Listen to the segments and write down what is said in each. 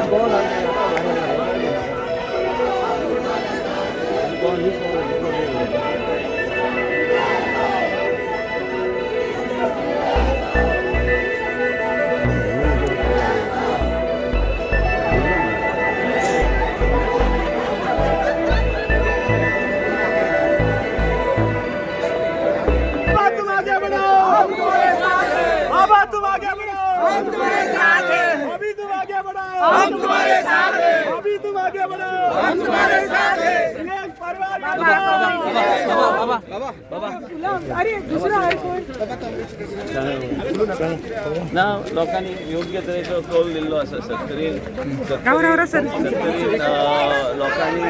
तुम आगे बढ़ो, हम तुम्हारे साथ हैं। बाबा तुम आगे बढ़ो, हम तुम्हारे साथ हैं। अभी तुम आगे बढ़ो, हम तुम्हारे साथ हैं। अभी तुम आगे बढ़ो, हम तुम्हारे साथ हैं। निलेश परिवार। अरे दुसरा आहे कोण? ना लोकांनी योग्य तरेचो कौल दिल्लो आसा सत्तरीन. राव राव राव सर. सत्तरीन लोकांनी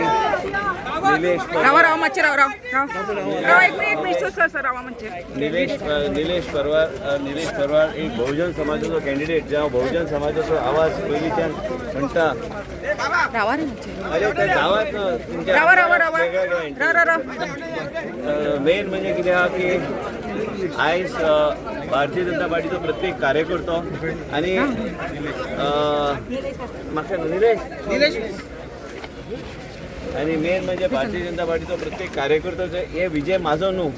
निलेश राव राव मातशें राव राव राव राव, एक मिनिट, एक मिनिट सर, सर सर रावा मातशें. निलेश निलेश परवार, निलेश परवार एक बहुजन समाजाचो कॅन्डिडेट, जेव्हा बहुजन समाजाचो आवाज पयलींच्यान म्हणटा. रावा रे मातशें. अरे ते गांवात तुमच्या रावा रावा रावा. वेगवेगळ्या राव राव राव. मेन म्हणजे कितें आहा की आयज भारतीय जनता पार्टीचो प्रत्येक कार्यकर्तो आनी म्हाका निलेश निलेश आनी मेन म्हणजे भारतीय जनता पार्टीचो प्रत्येक कार्यकर्तो जे हे विजय म्हाजो न्हू,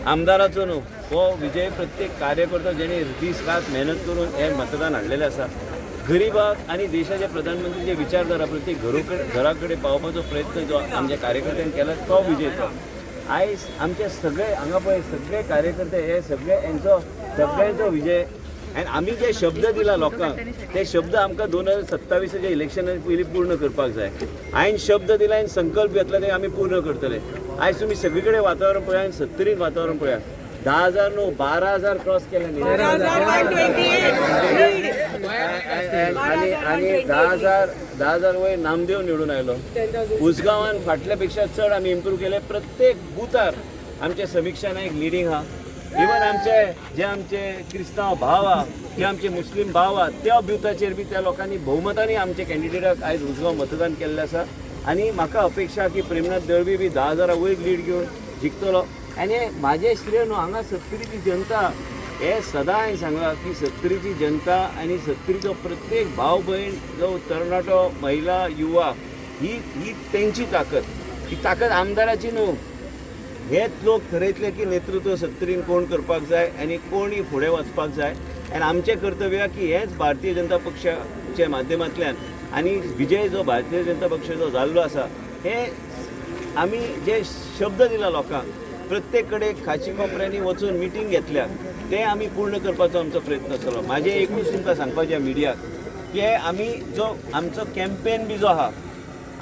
आमदाराचो न्हू, हो विजय प्रत्येक कार्यकर्तो जेणे दीस रात मेहनत करून हे मतदान हाडलेलें आसा. गरिबाक आनी देशाचे प्रधानमंत्री जे विचारधारा प्रत्येक घरा कडेन पावोवपाचो प्रयत्न जो आमच्या कार्यकर्त्यांनी केला तो विजय तो. आयज आमचे सगळे हांगा पळय सगळे कार्यकर्ते हे सगळे हेंचो सगळ्यांचो विजय. आनी आमी जे शब्द दिला लोकांक ते शब्द आमकां 2027च्या इलेक्शना पयलीं पूर्ण करपाक जाय. हांवें शब्द दिला आनी संकल्प घेतला ते आमी पूर्ण करतले. आयज तुमी सगळे कडेन वातावरण पळया आनी सत्तरीत वातावरण पळया. 10,000 न्हू, 12,000 क्रॉस केले न्ही. आनी आनी 10,000, 10,000 वयर नामदेव निवडून आयलो. उसगांवान फाटल्या पेक्षा चड आमी इम्प्रूव केले. प्रत्येक बुथार आमचे समिक्षा नायक लिडींग आहा. इवन आमचे जे आमचे क्रिस्तांव भाव आहा, जे आमचे मुस्लीम भाव आहा, त्या बुथाचेर बी त्या लोकांनी भोवमतांनी आमचे कॅन्डिडेटाक आयज उसगांव मतदान केल्लें आसा. आनी म्हाका अपेक्षा की प्रेमनाथ दळवी बी 10,000 वयर लीड घेवन जिखतलो. आनी म्हाजें श्रेय न्हू, हांगा सत्तरीची जनता हे सदां हांवें सांगलां की सत्तरीची जनता आनी सत्तरीचो प्रत्येक भाव भयण जो तरणाटो, महिला, युवा ही ही तेंची ताकद. ही ताकद आमदाराची न्हू. हेच लोक थरयतले की नेतृत्व सत्तरीन कोण करपाक जाय आनी कोणी फुडें वचपाक जाय. आनी आमचें कर्तव्य की हेच भारतीय जनता पक्षाच्या माध्यमांतल्यान आनी विजय जो भारतीय जनता पक्षाचो जाल्लो आसा, हे आमी जे शब्द दिला लोकांक, प्रत्येक कडेन खाची कोपऱ्यांनी वचून मिटींग घेतल्या, ते आमी पूर्ण करपाचो आमचो प्रयत्न आसतलो. म्हाजें एकूच तुमकां सांगपाचें मिडियाक की आमी जो आमचो कॅम्पेन बी जो आहा,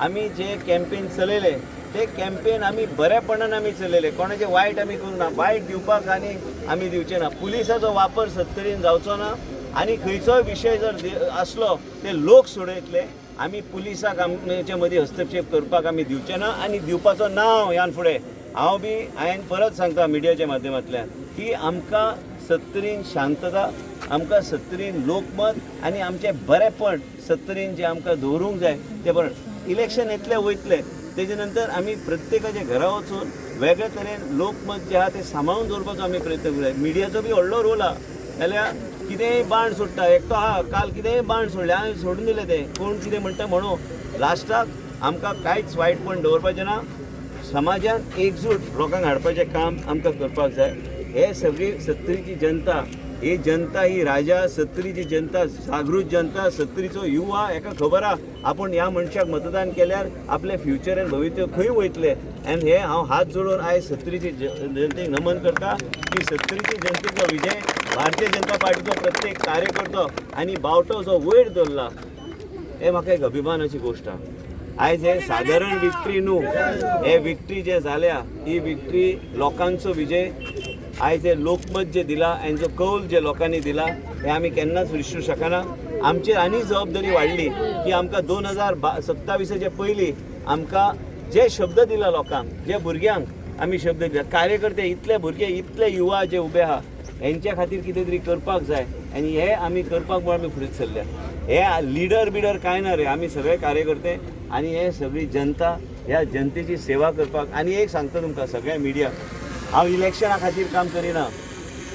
आमी जे कॅम्पेन चलयले ते कॅम्पेन आमी बरेपणान आमी चलयले. कोणाचें वायट आमी करूं ना, वायट दिवपाक आनी आमी दिवचे ना. पुलिसाचो वापर सत्तरीन जावचो ना आनी खंयचोय विशय जर आसलो ते लोक सोडयतले. आमी पुलिसाक आमचे मदीं हस्तक्षेप करपाक आमी दिवचे ना आनी दिवपाचो ना हांव ह्यान फुडें. हांव बी हांवें परत सांगता मिडियाच्या माध्यमांतल्यान की आमकां सत्तरीन शांतता, आमकां सत्तरीन लोकमत आनी आमचें बरेपण सत्तरीन जें आमकां दवरूंक जाय तें बरें. इलेक्शन येतलें वयतलें, तेजे नंतर आमी प्रत्येकाच्या घरा वचून वेगळे तरेन लोकमत जें आहा तें सांबाळून दवरपाचो आमी प्रयत्न करूया. मिडियाचो बी व्हडलो रोल आहा. जाल्यार कितेंय बाण सोडटा एकटो आहा, काल कितेंय बाण सोडलें, हांवें सोडून दिलें तें. कोण कितें म्हणटा म्हणू, लास्टाक आमकां कांयच वायटपण दवरपाचें ना. समाजान एकजूट लोकांक हाडपाचें काम आमकां करपाक जाय. हे सगळी सत्तरीची जनता, ही जनता ही राजा, सत्तरीची जनता जागृत जनता, सत्तरीचो युवा हेका खबर आहा आपूण ह्या मनशाक मतदान केल्यार आपलें फ्युचर आनी भवितव्य खंय वयतलें. आनी हे हांव हात जोडून आयज सत्तरीची जनतेक नमन करता की सत्तरीची जनतेचो विजय भारतीय जनता पार्टीचो प्रत्येक कार्यकर्तो आनी बावटो जो वयर दवरला हे म्हाका एक अभिमानाची गोश्ट आहा. आयज हे सादारण विक्ट्री न्हू, हे विक्ट्री जे जाल्या ही विक्ट्री लोकांचो विजय. आयज हे लोकमत जे दिला आनी जो कौल जे लोकांनी दिला हे आमी केन्नाच विसरूं शकना. आमचेर आनी जबाबदारी वाडली की आमकां 2027चे पयलीं आमकां जे शब्द दिला लोकांक, जे भुरग्यांक आमी शब्द दिला, कार्यकर्ते इतले भुरगे इतले युवा जे उबे आहा हेंच्या खातीर कितें तरी करपाक जाय आनी हे आमी करपाक म्हूण आमी फुडें सरल्या. हे लिडर बिडर कांय ना रे, आमी सगळे कार्यकर्ते आनी हे सगळी जनता, ह्या जनतेची सेवा करपाक. आनी एक सांगता तुमकां सगळ्या मिडियाक, हांव इलेक्शना खातीर काम करिना.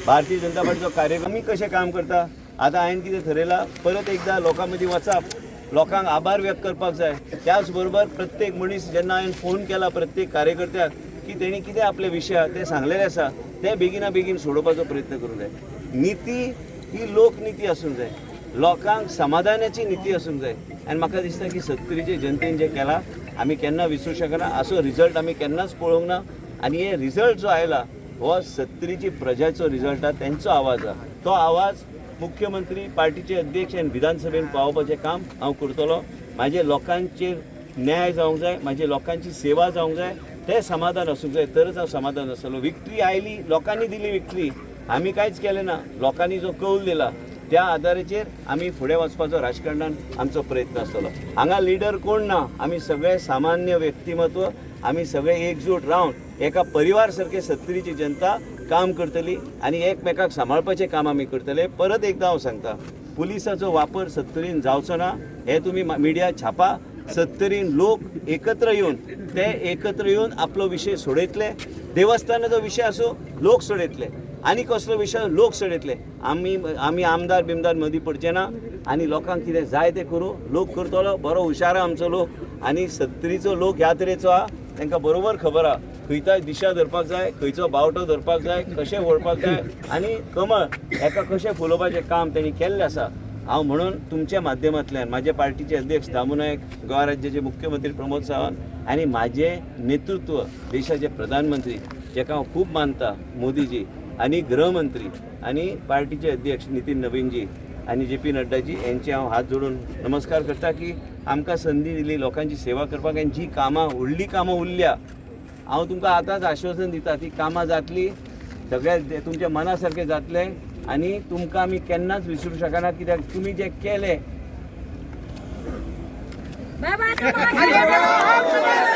भारतीय जनता पार्टीचो कार्यक्रम आमी कशें काम करता, आतां हांवें कितें थरयलां, परत एकदां लोकां मदीं वचप. लोकांक आभार व्यक्त करपाक जाय. त्याच बरोबर प्रत्येक मनीस जेन्ना हांवें फोन केला प्रत्येक कार्यकर्त्याक की तेणी कितें आपले विशय आहा ते सांगलेले आसा ते बेगिना बेगीन सोडोवपाचो प्रयत्न करूंक जाय. निती ही लोकनिती आसूंक जाय, लोकांक समाधानाची निती आसूंक जाय. आनी म्हाका दिसता की सत्तरीचे जनतेन जें केलां आमी केन्ना विसरूं शकना. असो रिजल्ट आमी केन्नाच पळोवंक ना. आनी हे रिजल्ट जो आयला हो सत्तरीची प्रजाचो रिजल्ट आहा, तेंचो आवाज आहा. तो आवाज मुख्यमंत्री, पार्टीचे अध्यक्ष आनी विधानसभेन पावोवपाचें काम हांव करतलो. म्हाजे लोकांचेर न्याय जावंक जाय, म्हाजे लोकांची सेवा जावंक जाय, ते समाधान आसूंक जाय, तरच हांव समाधान आसतलो. विक्ट्री आयली, लोकांनी दिली विक्ट्री, आमी कांयच केलें ना. लोकांनी जो कौल दिला त्या आधाराचेर आमी फुडें वचपाचो राजकारणान आमचो प्रयत्न आसतलो. हांगा लिडर कोण ना, आमी सगळे सामान्य व्यक्तिमत्व, आमी सगळे एकजूट रावन एका परिवार सारके सत्तरीची जनता काम करतली आनी एकमेकाक सांबाळपाचें काम आमी करतले. परत एकदां हांव सांगता, पुलिसाचो वापर सत्तरीन जावचो ना हे तुमी मिडिया छापा. सत्तरीन लोक एकत्र येवन ते एकत्र येवन आपलो विशय सोडयतले. देवस्थानाचो विशय आसूं लोक सोडयतले, आनी कसलो विशय लोक सोडयतले. आमी आमी आमदार बिमदार मदीं पडचे ना आनी लोकांक कितें जाय तें करूं. लोक करतलो, बरो हुशार आहा आमचो लोक आनी सत्तरीचो लोक ह्या तरेचो आहा, तांकां बरोबर खबर आहा खंयच्या दिशा धरपाक जाय, खंयचो बावटो धरपाक जाय, कशें वळपाक जाय आनी कमळ हेका कशें फुलोवपाचें काम तेणी केल्लें आसा. हांव म्हणून तुमच्या माध्यमांतल्यान म्हाजे पार्टीचे अध्यक्ष दामू नायक, गोवा राज्याचे मुख्यमंत्री प्रमोद सावंत आनी म्हाजें नेतृत्व देशाचे प्रधानमंत्री जेका हांव खूब मानता मोदीजी आनी गृहमंत्री आनी पार्टीचे अध्यक्ष नितीन नवीनजी आनी जे पी नड्डाजी यांचे हांव हात जोडून नमस्कार करता की आमकां संदी दिली लोकांची सेवा करपाक. आनी जी कामां व्हडलीं कामां उरल्या हांव तुमकां आतांच आश्वासन दिता ती कामां जातली, सगळ्या तुमच्या मना सारकें जातलें आनी तुमकां आमी केन्नाच विसरूं शकना कित्याक तुमी जें केलें. बाबा तुम आगे बढ़ो.